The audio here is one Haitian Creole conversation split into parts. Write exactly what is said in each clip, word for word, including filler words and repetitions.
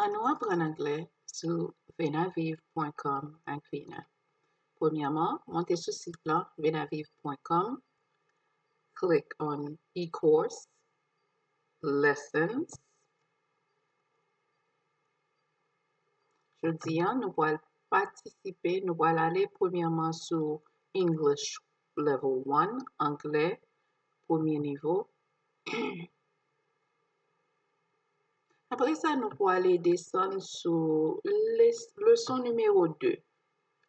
Annou aprann anglè sou venaviv pwen kòm ak Vena. Premyèman, monte sou sit lan venaviv pwen kòm, click on e-course, lessons. Jodi a, nou pral patisipe, nou pral ale premyèman sou English Level one, anglè premye nivo. Apre sa, nou pral desann sou les- leson nimewo de.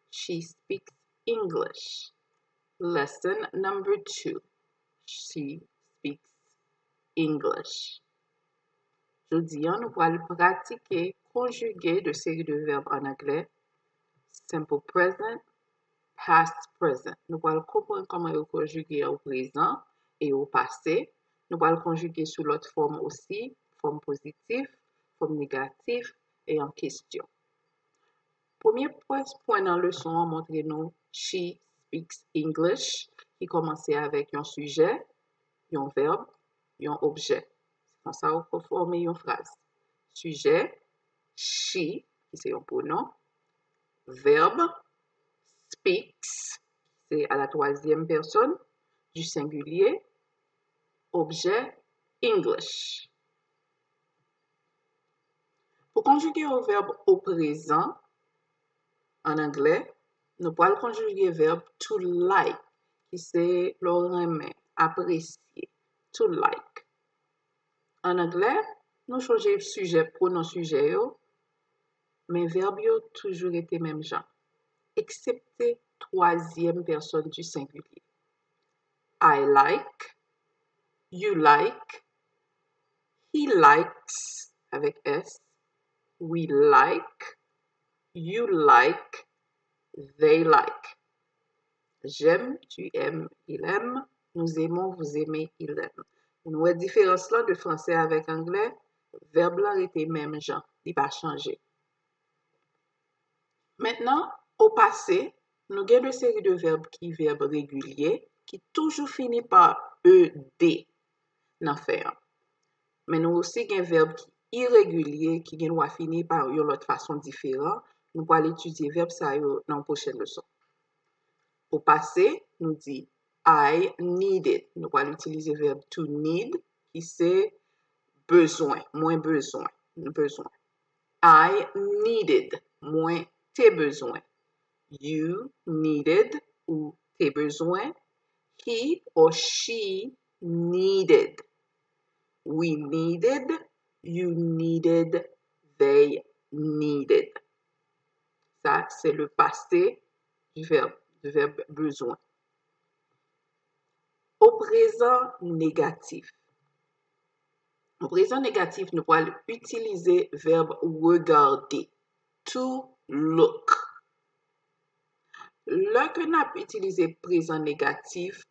She speaks English. Lesson number two. She speaks English. Jodi a, nou pral pratike konjige de seri de vèb an anglè, simple present, past present. Nou pral konprann kòman yo konjige o prezan e o pase. Nou pral konjige sou lòt fòm osi, fòm pozitif, fòm negatif e an kesyon. Premye pwen, pwen nan leson an montre nou she speaks English, ki kòmanse avèk yon sijè, yon vèb, yon objè. Se konsa ou fòme yon fraz. Sijè, she, ki se yon pwonon, vèb, speaks, se à la troisième personne du singulier, objè, English. Pou konjige yon vèb o prezan, an anglè, nou pral konjige vèb to like, ki se lè w renmen, apresye, to like. An anglè, nou chonje sijè, pwonon sijè yo, men vèb yo toujou rete menm jan, eksepte twazyèm pèsòn di sengilye. I like, you like, he likes, avèk S, we like, you like, they like. J'aime, tu aimes, il aime, nous aimons, vous aimez, il aime. Nou wè diferans lan de fransè avèk anglè, vèb lan rete menm jan, li pa chanje. Mentnan, o pase, nou gen de seri de vèb ki vèb regilye, ki toujou fini pa E D nan fen an. Men nou osi gen vèb ki iregilye, ki gen dwa fini pa yon lòt fason diferan. Nou pral etidye vèb sa yo nan yon pwochèn leson. O pase, nou di, I needed. Nou pral itilize vèb to need, ki se bezwen, mwen bezwen, nou bezwen. I needed, mwen te bezwen. You needed, ou te bezwen. He or she needed. We needed, you needed, they needed. Sa, se le pase du vèb, du vèb bezwen. O prezan negatif. O prezan negatif, nou pral itilize vèb regarder, to look. Lè ke n ap itilize prezan negatif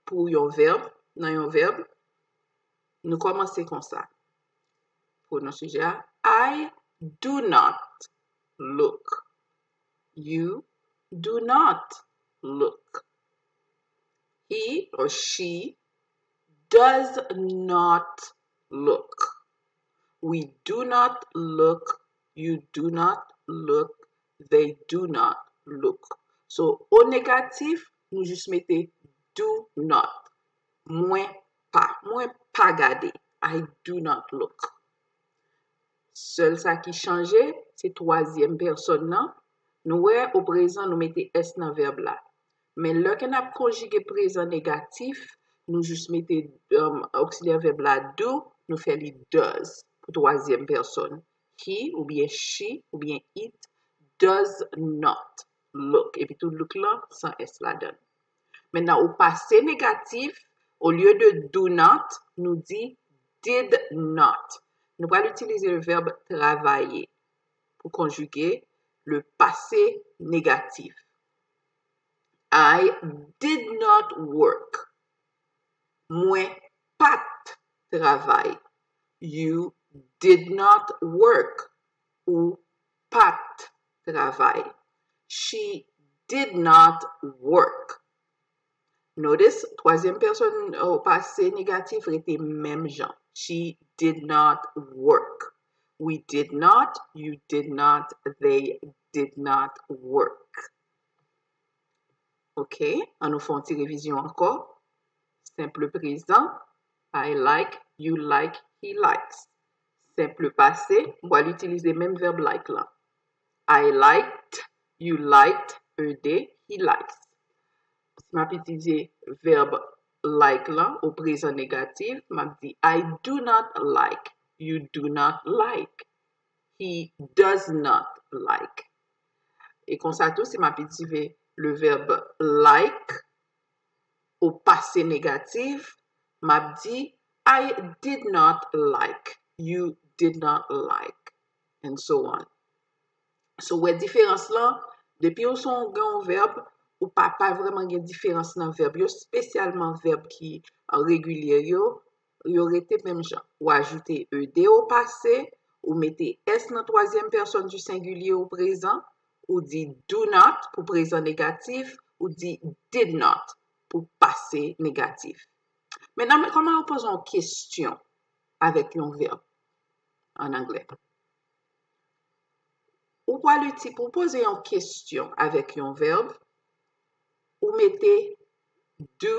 pou yon vèb, nan yon vèb, nou kòmanse konsa. Pwonon sijè a, I do not look. You do not look. He or she does not look. We do not look. You do not look. They do not look. So, o negatif, nou jis mete do not. Mwen pa. Mwen pa gade. I do not look. Sèl sa ki chanje, se twazyèm pèsòn nan. Nou wè, o prezan, nou mete S nan vèb la. Men lè ke n ap konjige prezan negatif, nou jis mete um, oksilyè vèb la do, nou fè li does pou twazyèm pèsòn. He oubyen she oubyen it does not look. Epi tou look lan san S ladan l. Mentnan, o pase negatif, olye de do not, nou di did not. Nou pral itilize le vèb travaye pou konjige le pase negatif. I did not work. Mwen pa t travay. You did not work. Ou pa t travay. She did not work. Notice, twazyèm pèsòn o pase negatif rete menm jan. She did not work. We did not, you did not, they did not work. Ok, ann nou fè yon ti revizyon ankò. Senp prezan, I like, you like, he likes. Senp pase, m pral itilize menm vèb like lan. I liked, you liked, ed, he likes. Si m ap itilize vèb like lan o prezan negatif, m ap di I do not like, you do not like, he does not like. E konsa tou, si m ap itilize le vèb like o pase negatif, m ap di I did not like, you did not like, and so on. So, w wè diferans lan, depi w se yon gen yon vèb, ou pa, pa vrèman gen diferans nan vèb yo, espesyalman vèb ki an regilye yo, yo rete menm jan. Ou ajoute ed o pase, ou mete s nan twazyèm pèsòn di sengilye o prezan, ou di do not pou prezan negatif, ou di did not pou pase negatif. Mentnan, men kòman yo poze yon kesyon avèk yon vèb an anglè? Ou pral iti pou poze yon kesyon avèk yon vèb, ou mete do,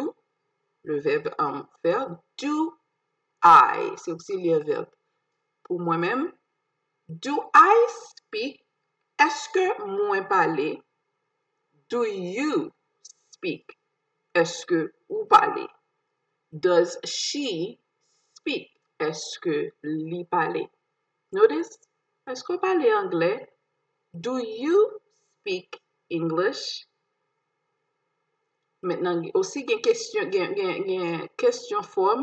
le vèb um, fè, do I, se oksilyè vèb. Pou mwen menm, do I speak? Èske mwen pale? Do you speak? Èske ou pale? Does she speak? Èske li pale? Notice, èske w pale anglè? Do you speak English? Mentnan, osi gen kesyon, gen, gen, gen kesyon fòm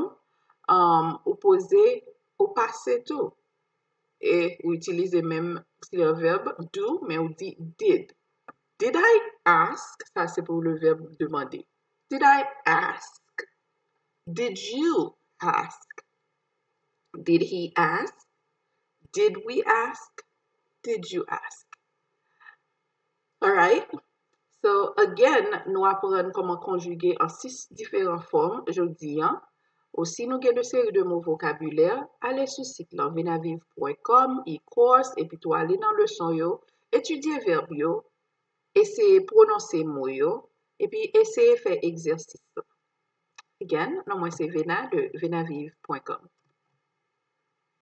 um, ou poze o pase tou. E ou itilize menm oksilyè vèb do, men ou di did. Did I ask? Sa se pou le vèb demande. Did I ask? Did you ask? Did he ask? Did we ask? Did you ask? Alright. So, again, nou aprann kòman konjige an sis diferan fòm jodi an. Ou si nou gen de seri de mo vokabilè, ale sou sit lan venaviv pwen kòm, e-course, epi tou ale nan leson yo, etidye vèb yo, eseye pwononse mo yo, epi eseye fè egzèsis lan. Again, non mwen se Vena de venaviv pwen kòm.